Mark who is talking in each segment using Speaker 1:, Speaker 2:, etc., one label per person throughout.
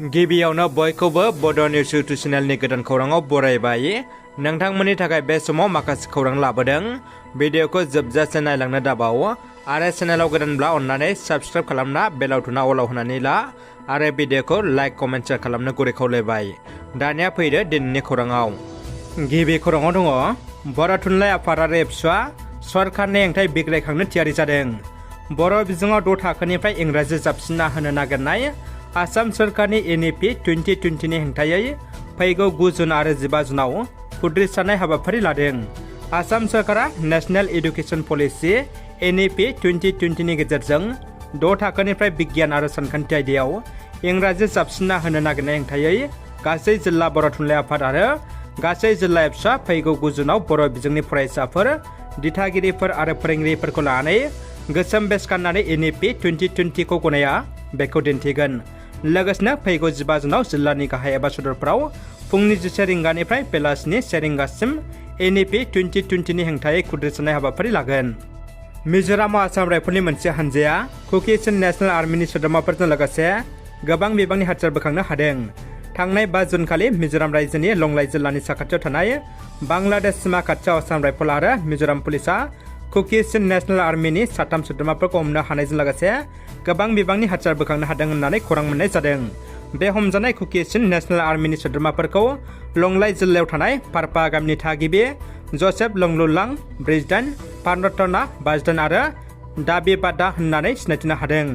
Speaker 1: गिबियावनो बयखौबो बड' निउस इउटुब चेनेलनि गोदान खौराङाव बरायबाय। नोंथांमोननि थाखाय बे समाव माखासे खौरां लाबोदों। भिडिअखौ जोबजासे नायलांनो दाबाव आरो चेनेलाव गोदानब्ला अन्नानै साबस्क्राइब खालामना बेल आइकनआ अलाव होनानै ला आरो भिडिअखौ लाइक कमेन्ट शेयार खालामनो गुरै खावलायबाय। दानिया फैदो दिनैनि खौराङाव। गिबि खौराङाव दङ बर' थुनलाइ आफाद आरो एबसुआ सरकारनि हेंथायै बिग्रायखांनो थियारि जादों। बर' बिजोङाव 6 थाखोनिफ्राय इंराजि जाबसिनना होनो नागिरनाय आसाम सरकारनि NEP 2020 नि हेंथायै फैगौ 9 जुन आरो 15 जुनाव खुद्रिसारनाय हाबाफारि लादों। आसाम सरकारा नेशनेल एडुकेशन पलिसि NEP 2020 नि गेजेरजों 6 थाखोनिफ्राय बिगियान आरो सानखान्थि आयदायाव इंराजि जाबसिनना होनो नागिरनाय हेंथायै गासै जिल्ला बर' थुनलाइ आफाद आरो गासै जिल्ला एबसुआ फैगौ 9 जुनाव बर' बिजोंनि फरायसाफोर, दिथागिरिफोर आरो फोरोंगिरिफोरखौ लानानै गोसोम बेज गाननानै NEP 2020 खौ गनाया बेखौ दिन्थिगोन। लोगोसेनो फैगौ 15 जुनाव जिल्लानि गाहाय एबा सदरफोराव फुंनि 11 रिंगानिफ्राय बेलासिनि 1 रिंगासिम NEP 2020 नि हेंथायै खुद्रिसारनाय हाबाफारि लागोन। मिज'रामाव आसाम राइफलनि मोनसे हानजाया कुकी चिन नेशनेल आर्मिनि सोद्रोमाफोरजों लोगोसे गोबां बिबांनि हाथियार बोखांनो हादों। थांनाय 5 जुन खालि मिज'राम रायजोनि लंलाई जिल्लानि साखाथियाव थानाय बांलादेश सिमा खाथियाव आसाम राइफल आरो मिज'राम पुलिसा कुकी चिन नेशनेल आर्मिनि 3 सोद्रोमाफोरखौ हमनो हानायजों लोगोसे गोबां बिबांनि हाथियार बोखांनो हादों होननानै खौरां मोननाय जादों। बे हमजानाय कुकी चिन नेशनेल आर्मिनि सोद्रोमाफोरखौ लंलाई जिल्लायाव थानाय पारपा गामिनि थागिबि जसेफ लंलुलां 48, पानरतना 52 आरो दाबि बादा होननानै सिनायथिनो हादों।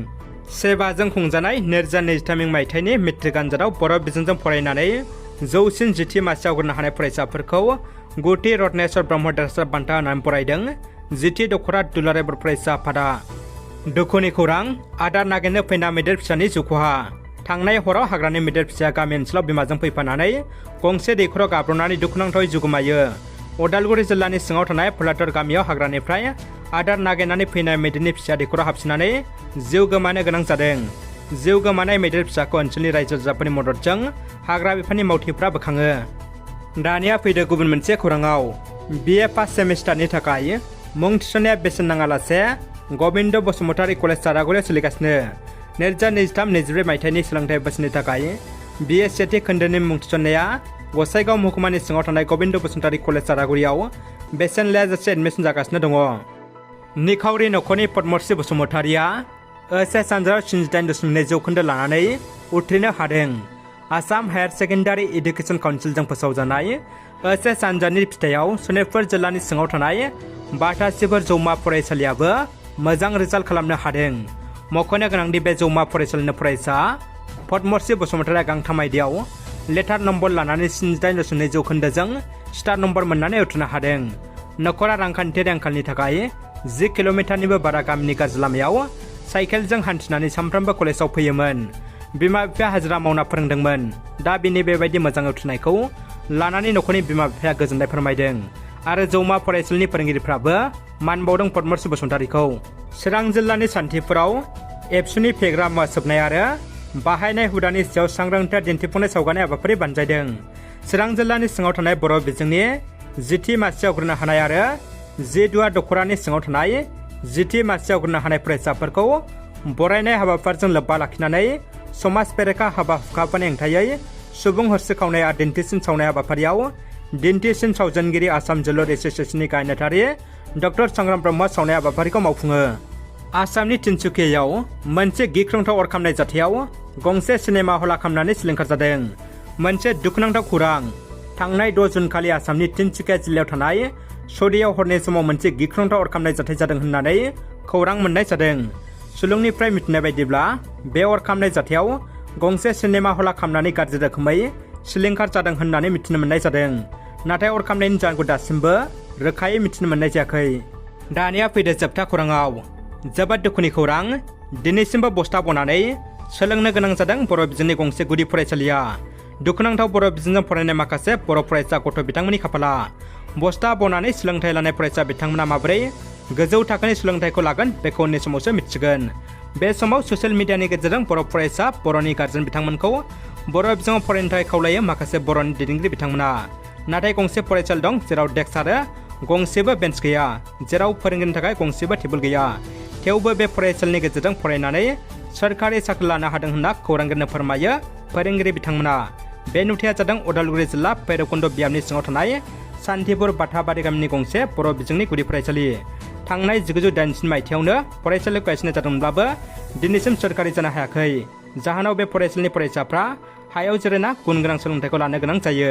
Speaker 1: सेबाजों खुंजानाय 2023 मायथाइनि मेट्रिक आनजादाव बर' बिजोंजों फरायनानै जौसिन जिथि मासियाव आवग्रिनो हानाय फरायसाफोरखौ गुथि रत्नेश्वर ब्रह्म देरहासार बान्था होनानै बरायदों जिथि दख'रा दुलाराय बर' फरायसा आफादा। दुखुनि खौरां, आदार नागिरनो फैना मैदेर फिसानि जिउ खहा। थांनाय हराव हाग्रानि मैदेर फिसाया गामि ओनसोलाव बिमाजों फैफानानै गंसे दैखराव गाब्र'नानै दुखुनांथावै जिउ गोमायो। उदालगुरि जिल्लानि सिङाव थानाय फुलाटर गामियाव हाग्रानिफ्राय आदार नागिरनानै फैनाय मैदेरनि फिसाया दैखराव हाबसिनानै जिउ गोमानो गोनां जादों। जिउ गोमानाय मैदेर फिसाखौ ओनसोलनि रायजो राजाफोरनि मददजों हाग्रा बिफाननि मावथिफ्रा बोखाङो। दानिया फैदो गुबुन मोनसे खौराङाव। BA फार्स्ट सेमिस्टारनि थाखाय मुं थिसननाया बेसेन नाङालासे गबिन्द बसुमतारी कलेज सारागुरियाव सोलिगासिनो। 2023-24 मायथाइनि सोलोंथाइ बोसोरनि थाखाय BA सेथि खोन्दोनि मुं थिसननाया गसाइगाव महकुमानि सिङाव थानाय गबिन्द बसुमतारी कलेज सारागुरियाव बेसेन लायाजासे एडमिसन जागासिनो दङ। निखावरि नखरनि पद्मश्री बसुमतारीया OHS आनजादाव 78.2 जौखोन्दो लानानै उथ्रिनो हादों। आसाम हायार सेकेन्डारि एडुकेशन काउन्सिलजों फोसावजानाय OHS आनजादनि फिथायाव सनितपुर जिल्लानि सिङाव थानाय बाटासिफोर जौमा फरायसालियाबो मोजां रिजाल्ट खालामनो हादों। मख'नो गोनांदि बे जौमा फरायसालिनि फरायसा पद्मश्री बसुमतारीया गांथाम आयदायाव लेटार नम्बर लानानै 78.2 जौखोन्दोजों स्टार नम्बर मोननानै उथ्रिनो हादों। नखरा रांखान्थियारि आंखालनि थाखाय 10 किल'मिटारनिबो बारा गामिनि गाज्रि लामायाव साइकेलजों हान्थिनानै सानफ्रोमबो कलेजाव फैयोमोन। बिमा बिफाया हाजिरा मावना फोरोंदोंमोन। दा बिनि बेबायदि मोजां उथ्रिनायखौ लानानै नखरनि बिमा बिफाया गोजोननाय फोरमायदों आरो जौमा फरायसालिनि फोरोंगिरिफ्राबो मान बावदों पद्मश्री बसुमतारीखौ। चिरां जिल्लानि सान्थिपुराव एबसुनि फेग्रा मुवा सोबनाय आरो बाहायनाय हुदानि सायाव सांग्रांथि दिन्थिफुंनाय सावगारि हाबाफारि बानजायदों। चिरां जिल्लानि सिङाव थानाय बर' बिजोंनि जिथि मासियाव आवग्रिनो हानाय आरो G2 दख'रानि सिङाव थानाय जिथि मासियाव आवग्रिनो हानाय फरायसाफोरखौ बरायनाय हाबाफारिजों लोब्बा लाखिनानै समाज बेरेखा हाबा हुखाफोरनि हेंथायै सुबुं हस्रिखावनाय आरो दिन्थिसिन सावनाय हाबाफारियाव दिन्थिसिन सावजेनगिरि आसाम जोलुर एस'सिएशननि गाहाय नेहाथारि डक्टर संग्राम ब्रह्म सावनाय हाबाफारिखौ मावफुङो। आसामनि तिनसुकियायाव मोनसे गिख्रंथाव अर खामनाय जाथायाव गंसे सिनेमा हला खामनानै सिलिंखार जादों। मोनसे दुखुनांथाव खौरां, थांनाय 6 जुन खालि आसामनि तिनसुकिया जिल्लायाव थानाय सदियाव हरनि समाव मोनसे गिख्रंथाव अर खामनाय जाथाय जादों होननानै खौरां मोननाय जादों। सुलुंनिफ्राय मिथिनाय बायदिब्ला बे अर खामनाय जाथायाव गंसे सिनेमा हला खामनानै गाज्रि रोखोमै सिलिंखार जादों होननानै मिथिनो मोननाय जादों। नाथाय अर खामनायनि जाहोनखौ दासिमबो रोखायै मिथिनो मोननाय जायाखै। दानिया फैदो जोबथा खौराङाव। जोबोद दुखुनि खौरां, दिनैसिमबो बस्ता बनानै सोलोंनो गोनां जादों बर' बिजोंनि गंसे गुदि फरायसालिया। दुखुनांथाव बर' बिजोंजों फरायनाय माखासे बर' फरायसा गथ' बिथांमोननि खाफाला। बस्ता बनानै सोलोंथाइ लानाय फरायसा बिथांमोना माबोरै गोजौ थाखोनि सोलोंथाइखौ लागोन बेखौ उननि समावसो मिथिगोन। बे समाव ससियेल मिडियानि गेजेरजों बर' फरायसा, बर'नि गार्जेन बिथांमोनखौ बर' बिजोङाव फरायनो थाखाय खावलायो माखासे बर'नि दैदेनगिरि बिथांमोना। नाथाय गंसे फरायसालि दं जेराव डेस्क आरो गंसेबो बेन्च गैया, जेराव फोरोंगिरिनि थाखाय गंसेबो टेबोल गैया। थेवबो बे फरायसालिनि गेजेरजों फरायनानै सोरखारि साख्रि लानो हादों होनना खौरांगिरिनो फोरमायो फोरोंगिरि बिथांमोना। बे नुथाया जादों उदालगुरि जिल्ला भैरबकुन्द बियाबनि सिङाव थानाय सान्थिपुर बाथाबारि गामिनि गंसे बर' बिजोंनि गुदि फरायसालि। थांनाय 1980 मायथाइयावनो फरायसालिखौ गायसननाय जादोंमोनब्लाबो दिनैसिम सोरखारि जानो हायाखै। जाहोनाव बे फरायसालिनि फरायसाफ्रा हायाव जिरायना गुन गोनां सोलोंथाइखौ लानो गोनां जायो।